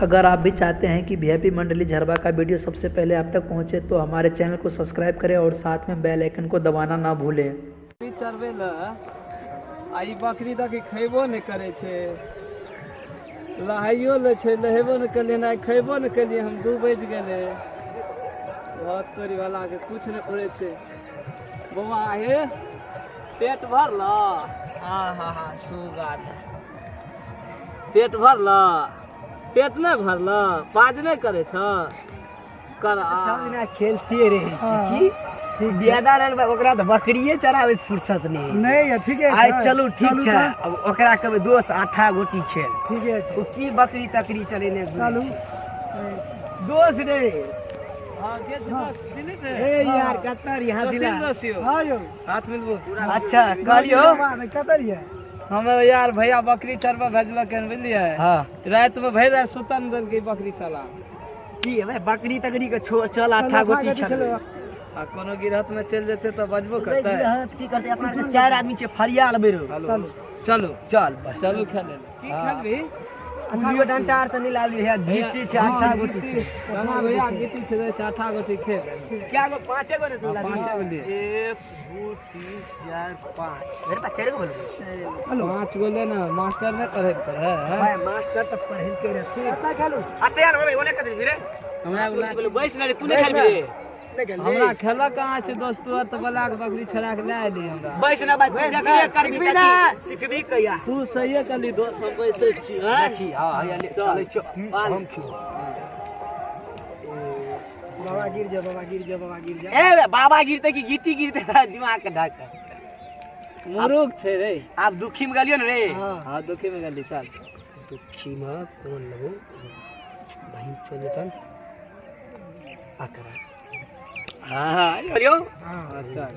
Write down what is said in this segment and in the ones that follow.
अगर आप भी चाहते हैं कि वीआईपी मंडली झरवा का वीडियो सबसे पहले आप तक पहुंचे तो हमारे चैनल को सब्सक्राइब करें और साथ में बेल आइकन को दबाना ना भूलें। चरबै लए आ ई बकरी दऽ के खयबो नहि करै छै, नहाइयो लै छै, नहेबो नहि केलियै, नहि खयबो नहि केलियै। हम 2 बजि गेलै। बहुत तोरी वाला के कुछ नहि पड़ै छै। बौआ हे, पेट भरल? हाँ हाँ हाँ, सुगा पेट भरल? पेट नहि भरल? पाज नहि करै छ? कर। सब दिना खेलते रहै छी की बियादा रहल, ओकरा तऽ बकरिए चराबै से फुर्सत नहि। नहीं है, ठीक है। आइ चलू, ठीक छै, अब ओकरा कहबै दोस्त आथा गोटी खेल। ठीक है। ओ की बकरी तकरी चलेने घुरै चलू। छै। दोस्त रे। हाँ, के छै दोस्त? दिलीप रे। ए यार, कतर यहाँ दिला। सुशील दोस्त यौ। हाँ यौ। हाथ मिलबो। अच्छा, कहलियो। कतर है। हम यार भैया बकरी चरबा भेजलक हन, बुझलियै? हाँ। राति में भरि राति सुतन देलकै बकरी साला। की है भाई, बकरी तकरी के छोड़, चल आथा गोटी खेल। आ कोनो गिरहत में चलि जेतै तऽ बजबो करतै। की करतै? अपना आरके 4 आदमी छै, फरिया लेबै रो। चलू। चलू। चल। चलू खेलै लए। की खेलबी? गुल्लियो डंटा आर तऽ नहि लाबली है, गिट्टी छै, आथा गोटी छै। रामा भैया, गिट्टी छै, छै आठा गोटी खेल। क्या गो? पाँचे गो ने तू लाबली? पाँचे गो लिए। 1 2 3 4 5, मेरे पास 4 गो बोलो। 5 गो ले ना, मास्टर नहि पढ़ै पर है। भाई, मास्टर तऽ पढ़ेलकै रे, सुन। कितना खेलू? आते यार भाई, ओने कत रे। हमरा बोलो, बैस ना रे, तू नहीं खेलबी रे? हमरा खेल कहाँ छै दोस्त? तू तऽ बला के बकरी छोड़ा के लए एली हमरा। बैस ना भाई, तू देखबे करबी। सिखबी ना। सिखबी कहिया? तू सहिए कहली दोस्त, हम बैसै छी, हैं? देखी, हां, हैया ले, चलै छो हम छी। बाबा गिर जा, बाबा गिर जा, बाबा गिर जा। ए बे, बाबा गिरते कि गिट्टी गिरते, दिमाग के ढाका। मुरुख छै रे। आब दुखी में गेलियो ने रे? हाँ। हाँ, दुखी में गेली, चल। दुखी में कोन लेबो? बहिन चल जेतन आ करा। हाँ हाँ, बोलियो। हाँ, चल।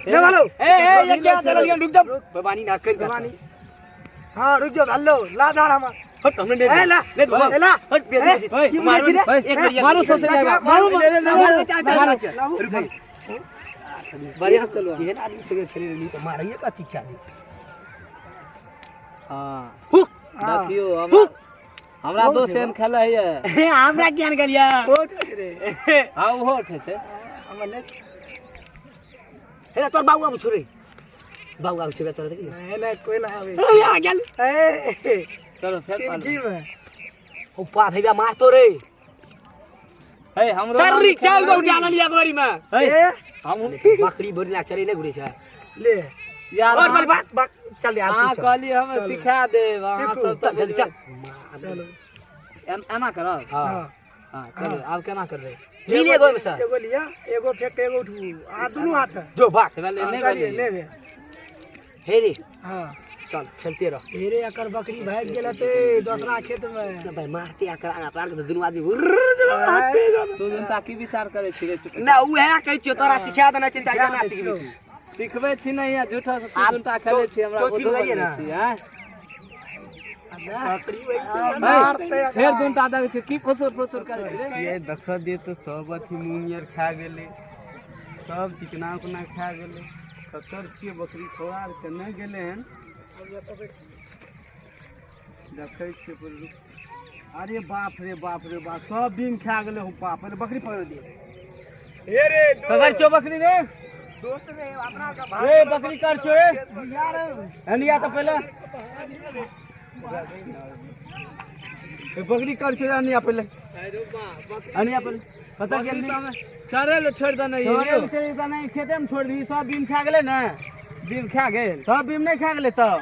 ले वालो, ए ए, ये क्या चल गया? रुक जा, बेबानी ना कर। बेबानी। हाँ, रुक जाओ, हल्लो ला धार हम। हट, हमने दे। ए ला। ले दो। ए ला। हट, ए, बेदी। की बोलै छी रे? एक बढ़िया। मारू, सबसे जाएगा। मारू, मारू, मारू। मारू। बढ़िया से चलू। केहन आदमी संगे खेले रहली तऽ मारैये कथी क्या दै छै। हाँ। हुक। देखियो, हमरा हमरा दोस्त एहन खेलै है। हमरा ज्ञान गेलिया। रे। हाँ, ओहो उठै छै। हमर ले। हे, तोर बाबू आबै छौ रे, बाबू आबै छै तोरा, देखी। नहीं नहीं, कोई ना आवे। ए, आ गेल। ए। चलो फेर पालू। की में? ओ पा भैया, मारतो रे। हे, हमरो सर्री चल गो, उठा लिया बोरी में। हे। ए। हम बकरी बोरी ला चले, नहीं घुरे छै। ले। यार। और बड़ भाग भाग, चल यार। अहाँ तू चल। कहली हम सिखा देब अहाँ सीखू। सब तऽ चल जल्दी चल। चलो। एना करब। हां। हाँ। हाँ, चलो, आब केना करबै? ली ले गोल में सर। एगो लिया, एगो फेंक, एगो उठू आ दोनों हाथ है। जो भाग। हेबे ले, हाँ, नहि चलिए, भेलै। ले बे। हे रे। हाँ। चल, खेलते रह। हेरे, एकर बकरी भाग गेल ते दोसरा खेत में। भाई, मारते आकर आना प्राण के दुनू आदमी उर्र। तू जनता की विचार करै छी रे? चुप। ना, उहे कहै छियौ, तोरा सिखा देना छै, चाहे ना सिखबी तू। सिखबै छी नहीं है झूठा से। तू आब जनता खेलै छी, हमरा चौथी बुद्धू में गेलियै बनबै ना? छी, हैं? बकरी वही हे, मारते। फेर दुनटा देखै छी, की फुसुर फुसुर करै छी रे? ये देख दे तऽ सब अथी मूँग आर खा गेलै, सब चिकना उकना खा गेलै। ककर छियै बकरी? छोड़ा आर केने गेलै हन? देखै छियै पर रुक। अरे बाप रे बाप रे बाप, सब बीम खा गेलै। हो बाप रे, बकरी पकड़ दिए। ककर छौ बकरी रे? रे बकरी कर छौ रे? अनिया तऽ पहिले ए, बकरी कर छौ रे? अनिया पहिले, अनिया पहिले, कतऽ गेल? चरे ले छोड़ि देने। छोड़े ले तऽ नहि, खेते में छोड़ दी। सब बीम खा गेलै ने। बीम खा गेल। सब बीम नहि खा गेलै तब?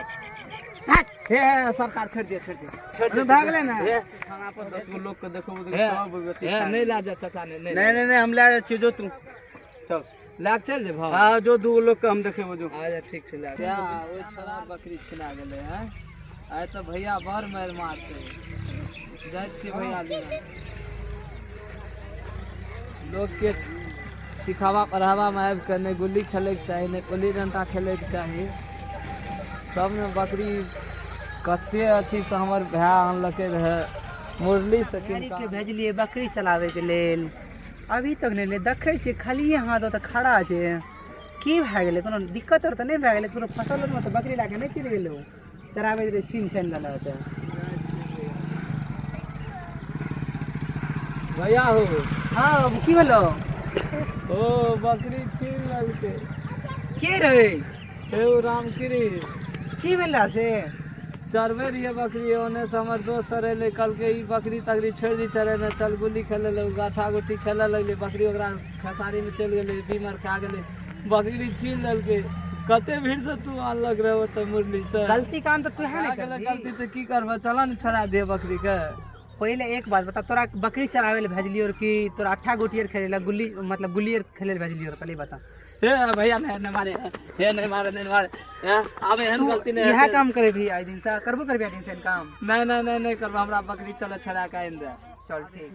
हे हे, सरकार, छोड़ि दिअ, छोड़ि दिअ, छोड़ि दिअ। भए गेलै ने? हे। थाना पर 10 गो लोग के देखो। हे। सब अथी हे। खा नहि लए जा चाचा, नहि नहि। नहीं नहीं नहीं, हम ले जाइ छियै, जो तू चल। लए के चलि जेबहो? हाँ, जो, दू गो लोग के हम देखेबो, जो। अच्छा, ठीक छै, लए क्या। ओहि छोड़ा बकरी छिना गेलै। हैं, आइ तऽ भैया बड़ मारि मारतै। जाइ छियै भैया लग। लोकके सिखावा पढ़ावामे आबि कऽ नहि गुल्ली खेलैके चाही, नहि गुल्ली डण्टा खेलैके चाही। तब ने बकरी कते अथीसँ हमर भाय आनलकै रहए मुरलीसँ किनका। के भेजलियै बकरी चलाबैके लेल, अभी तक नहि एलै। देखै छियै, खालिए हाथ ओतऽ खड़ा छै। की भए गेलै? कोनो दिक्कत आर तऽ नहि भए गेलै? कोनो फसल आरमे तऽ बकरी लए कऽ नहि चलि गेलै? चराबैत रहै, छीन छानि लेने हेतै। भैया हो। हाँ की भेलो? ओ बकरी छीन लेलकै। के रहे? हे ओ रामगिरी। की भेला से? चरबे रहिए बकरी, ओने से हमर दोस्त सर एलै, कहलकै ई बकरी तकरी छोड़ि दी चरे ने, चल गुल्ली खेले ले। गाठा गोटी खेले लगलै, बकरी ओकरा खेसारी में चलि गेलै, बीमार खा गेलै, बकरी छीन लेलकै। कते भीड़ से तू आनलक रहे ओतऽ मुरली से। गलती काम तऽ तू है खा ने गेलै करबही। गलती तऽ की करबै, चल ने छोड़ा दिहे बकरी के। पहिले एक बात बता, तोरा बकरी चरावे ले भेजलियो और कि तोरा अट्ठा गोटी आर खेले ला, गुल्ली मतलब गुल्ली आर खेले ले भेजलियो? पहले बता। हे भैया, नहीं नहीं मारे, हे नहीं मारे, नहीं मारे। हे, आब एहन गलती नहीं इएह हेतै। काम करे भी आइ दिन से करबो करबी आइ दिन से एहन काम? नहीं नहीं नहीं नहीं करबै, हमरा बकरी चल छोड़ा के आनि दे। चल ठीक,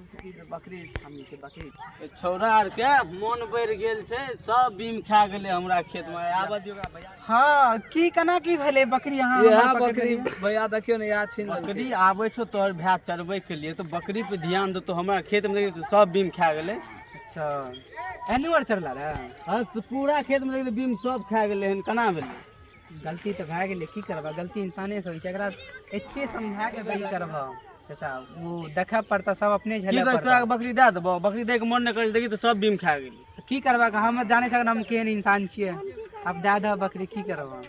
बकरी हमनी के बकरी। छौड़ा आर के मोन बढ़ि गेल छै, सब बीम खा गेलै हमरा खेत मे, आबऽ दियौ ओकरा भैया। हाँ की केना की भेलै बकरी यहाँ? इएह हमर पकड़ बकरी लेलियै? भैया देखियौ ने, इएह छीन लेलकै। बकरी आबै छौ तोहर भाय चरबै के लिए तऽ बकरी पे ध्यान देतौ। हमरा खेत मे देखी तऽ सब बीम खा गेलै। अच्छा, एहनो आर चढ़ला रहे? हाँ, तऽ पूरा खेत मे देखी तऽ बीम सब खा गेलै हन, केना भेलै? गलती तऽ भए गेलै, की करबह, गलती इंसाने से होइ छै। एकरा एते समझा के की करबह चाचा, ओ देखऽ पड़तऽ, सब अपने की झेलऽ कहै पड़तऽ। तोरा के बकरी दए देबौ? बकरी दै के मन नहि करै, देखी तऽ सब बीम खा गेलै। की करबह, हम जानै छ हम केहन इंसान छियै। आब दए दह बकरी, की करबह,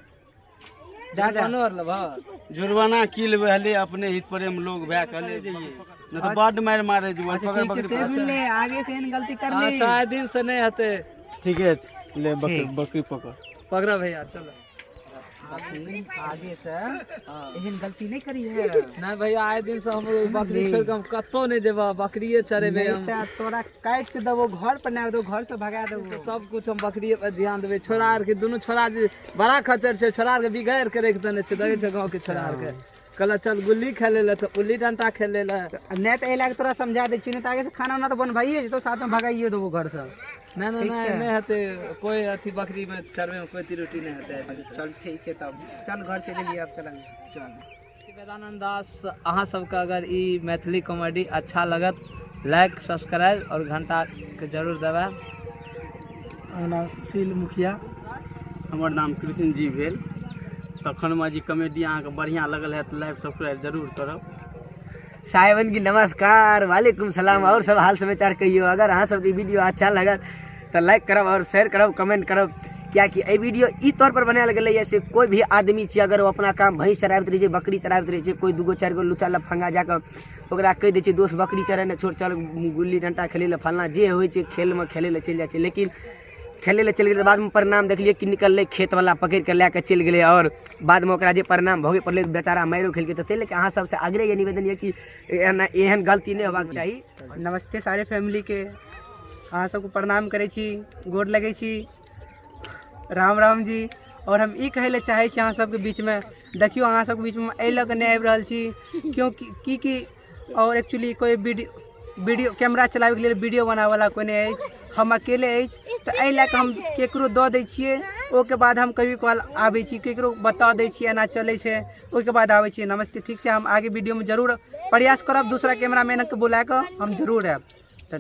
दए दह। जुर्मानो आर लेबह? जुर्माना की लेबै, हले अपने हित प्रेम लोग भए के हले जइयै, नहि तऽ बड्ड मारि मारै जेबै। अच्छा पकड़ ठीक छै, बकरी। से सुनले, आगे से एहन गलती करली। अच्छा, आइ दिन से नहीं हेतै। ठीके छै, ले बकरी। ठीक। बकरी पकड़। पकड़ भैया, चलो। आगे से एहन गलती नहीं करी है। नहीं भैया, आइ दिन से हम बकरी छोड़ के हम कतौ नहीं जेबह, बकरिए चरेबै नहीं हम। तऽ तोरा काटि के देबो, घर पर नहि देबो, घर से भगा देबो। सब कुछ हम बकरिए पर ध्यान देबै। छोड़ा आर के दुनू छोड़ा जे बड़ा खच्चर छै, छोड़ा आर के बिगाड़ि के राखि देने छै। देखै छै गाँव के छोड़ा आर के, कहलक चल गुल्ली खेले ले तऽ गुल्ली डंटा खेले ले। नहीं तऽ एहि लए कऽ तोरा समझा दै छियौ, नहि तऽ आगे से खाना उना तऽ बनबाइए जेतौ, साथमे भगाइयो देबो घर से। नहीं नहीं। ठीक नहीं। छै। नहीं हेतै कोई अथी, बकरी में चरबै में कोई त्रुटि नहीं हेतै आइ दिन से। चल ठीक छै, तब चल घर चलि गेलियै, आब चलंगे। चल। वेदानंद दास, अहाँ सबके अगर ई मैथिली कॉमेडी अच्छा लगत, लाइक सब्सक्राइब और घंटा के जरूर दबाएब। नाम सुशील मुखिया। हमर नाम कृष्ण जी भेल। तखन मे जे कॉमेडी अहाँके बढ़िआँ लगल है तऽ लाइक सब्सक्राइब जरूर करब। साहेबन की नमस्कार, वालेकुम सलाम, और सब हाल समाचार कहियो। अगर अहाँ सबके वीडियो अच्छा लगत तऽ लाइक करब और शेयर करब, कमेंट करब, कियाकि एहि वीडियो ई तौर पर बनायल गेलैए से कोई भी आदमी छै, अगर ओ अपना काम भैंस चराबैत रहै छै, बकरी चराबैत रहै छै, कोई दूगो चारि गो लुचा लफंगा जाकऽ ओकरा कहि दै छै, दोस्त बकरी चरेने छोड़, चल गुल्ली डंटा खेलै लए, फलना जे होइ छै खेलमे खेलै लए चलि जाइ छै। लेकिन खेलै लए चलि गेलै, बादमे परिणाम देखलियै कि निकललै, खेतवला पकड़ि कऽ लए कऽ चलि गेलै आओर बादमे ओकरा जे परिणाम भोगय पड़लै, बेचारा मारिओ खेलकै। तऽ ताहि लए कऽ अहाँ सबसँ आग्रह यऽ, निवेदन यऽ कि एना एहन गलती नहि होबाक चाही। नमस्ते सारे फैमिलीके, अहाँ सबके प्रणाम करै छी, गोर लगै छी, राम राम जी। आओर हम ई कहै लए चाहै छी अहाँ सबके बीचमे, देखियौ अहाँ सबके बीचमे एहि लऽ कऽ नहि आबि रहल छी क्योंकि की की आओर एक्चुअली कोइ वीडियो कैमरा चलाबैके लेल वीडियो बनाबैवला कोइ नहि अछि, हम अकेले अछि। तऽ एहि लए कऽ हम केकरो दऽ दै छियै, ओहिके बाद हम कभी काल आबै छी, केकरो बता दै छियै एना चलै छै, ओहिके बाद आबै छियै। नमस्ते, ठीक छै, हम आगे वीडियोमे जरूर प्रयास करब, दूसरा कैमरामैनके बुला कऽ हम जरूर आयब। तऽ